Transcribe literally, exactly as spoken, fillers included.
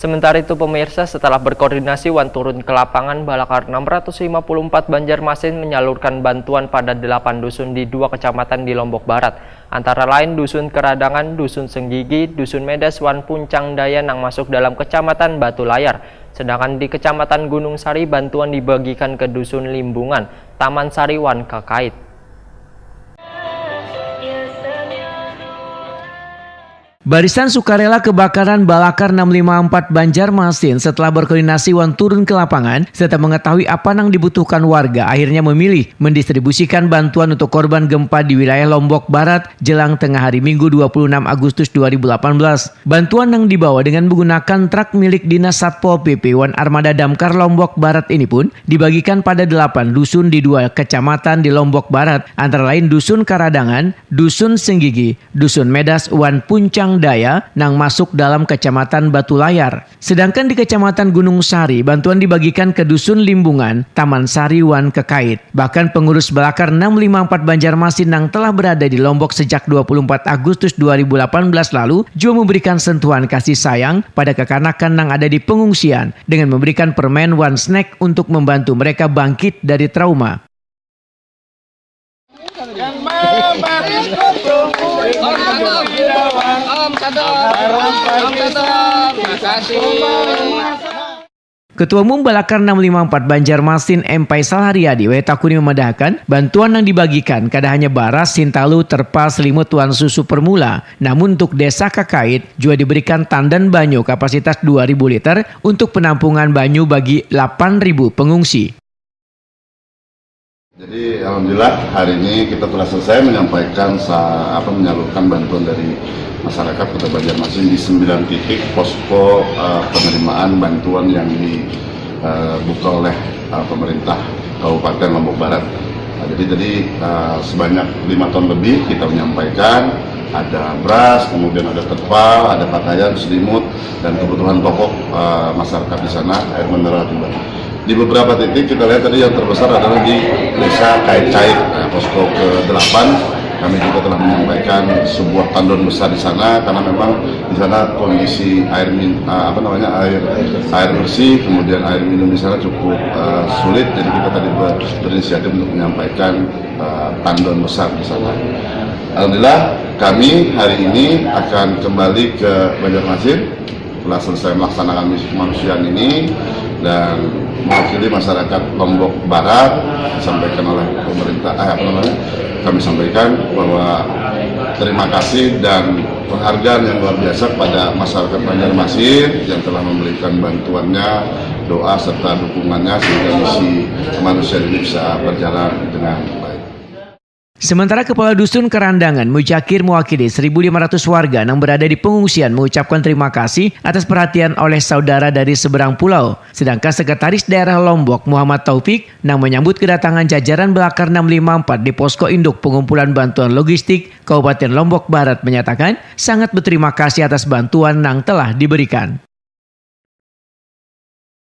Sementara itu, pemirsa, setelah berkoordinasi wan turun ke lapangan, Balakar enam ratus lima puluh empat Banjarmasin menyalurkan bantuan pada delapan dusun di dua kecamatan di Lombok Barat, antara lain Dusun Keradangan, Dusun Senggigi, Dusun Medas, wan Puncang Daya nang masuk dalam Kecamatan Batu Layar. Sedangkan di Kecamatan Gunung Sari, bantuan dibagikan ke Dusun Limbungan, Taman Sari, wan Kakait. Barisan Sukarela Kebakaran Balakar enam lima empat Banjarmasin setelah berkoordinasi wan turun ke lapangan serta mengetahui apa nang dibutuhkan warga, akhirnya memilih mendistribusikan bantuan untuk korban gempa di wilayah Lombok Barat jelang tengah hari Minggu dua puluh enam Agustus dua ribu delapan belas. Bantuan yang dibawa dengan menggunakan truk milik Dinas Satpol P P wan Armada Damkar Lombok Barat ini pun dibagikan pada delapan dusun di dua kecamatan di Lombok Barat, antara lain Dusun Karadangan, Dusun Senggigi, Dusun Medas, wan Puncang Daya nang masuk dalam Kecamatan Batu Layar. Sedangkan di Kecamatan Gunung Sari, bantuan dibagikan ke Dusun Limbungan, Taman Sari, wan Kekait. Bahkan pengurus Balakar enam lima empat Banjarmasin nang telah berada di Lombok sejak dua puluh empat Agustus dua ribu delapan belas lalu juga memberikan sentuhan kasih sayang pada kekanakan nang ada di pengungsian dengan memberikan permen wan snack untuk membantu mereka bangkit dari trauma. Ketua Umum Balakar enam lima empat Banjarmasin M Faisal Haryadi W Takuni memadahakan bantuan yang dibagikan kada hanya baras, hintalu, terpal, selimut, wan susu permula, namun untuk Desa Kakait juga diberikan tandan banyu kapasitas dua ribu liter untuk penampungan banyu bagi delapan ribu pengungsi. Jadi alhamdulillah hari ini kita telah selesai menyampaikan apa menyalurkan bantuan dari masyarakat Kota Banjarmasin di sembilan titik posko uh, penerimaan bantuan yang dibuka uh, oleh uh, pemerintah Kabupaten Lombok Barat. Nah, jadi tadi uh, sebanyak lima ton lebih kita menyampaikan, ada beras, kemudian ada terpal, ada pakaian, selimut, dan kebutuhan pokok uh, masyarakat di sana, air mineral juga. Di beberapa titik kita lihat tadi yang terbesar adalah di Desa Kait-Kait, nah, posko ke delapan. Kami juga telah menyampaikan sebuah tandon besar di sana karena memang di sana kondisi air min, uh, apa namanya air air bersih, kemudian air minum di sana cukup uh, sulit, jadi kita tadi ber, berinisiatif untuk menyampaikan uh, tandon besar di sana. Alhamdulillah kami hari ini akan kembali ke Banjarmasin telah selesai melaksanakan misi kemanusiaan ini dan mewakili masyarakat Lombok Barat disampaikan oleh pemerintah eh, apa namanya kami sampaikan bahwa terima kasih dan penghargaan yang luar biasa kepada masyarakat Banjarmasin yang telah memberikan bantuannya, doa serta dukungannya sehingga misi kemanusiaan ini bisa berjalan dengan baik. Sementara Kepala Dusun Kerandangan Mujahir mewakili seribu lima ratus warga yang berada di pengungsian mengucapkan terima kasih atas perhatian oleh saudara dari seberang pulau. Sedangkan Sekretaris Daerah Lombok Muhammad Taufik yang menyambut kedatangan jajaran Belakar enam lima empat di Posko Induk Pengumpulan Bantuan Logistik Kabupaten Lombok Barat menyatakan sangat berterima kasih atas bantuan yang telah diberikan.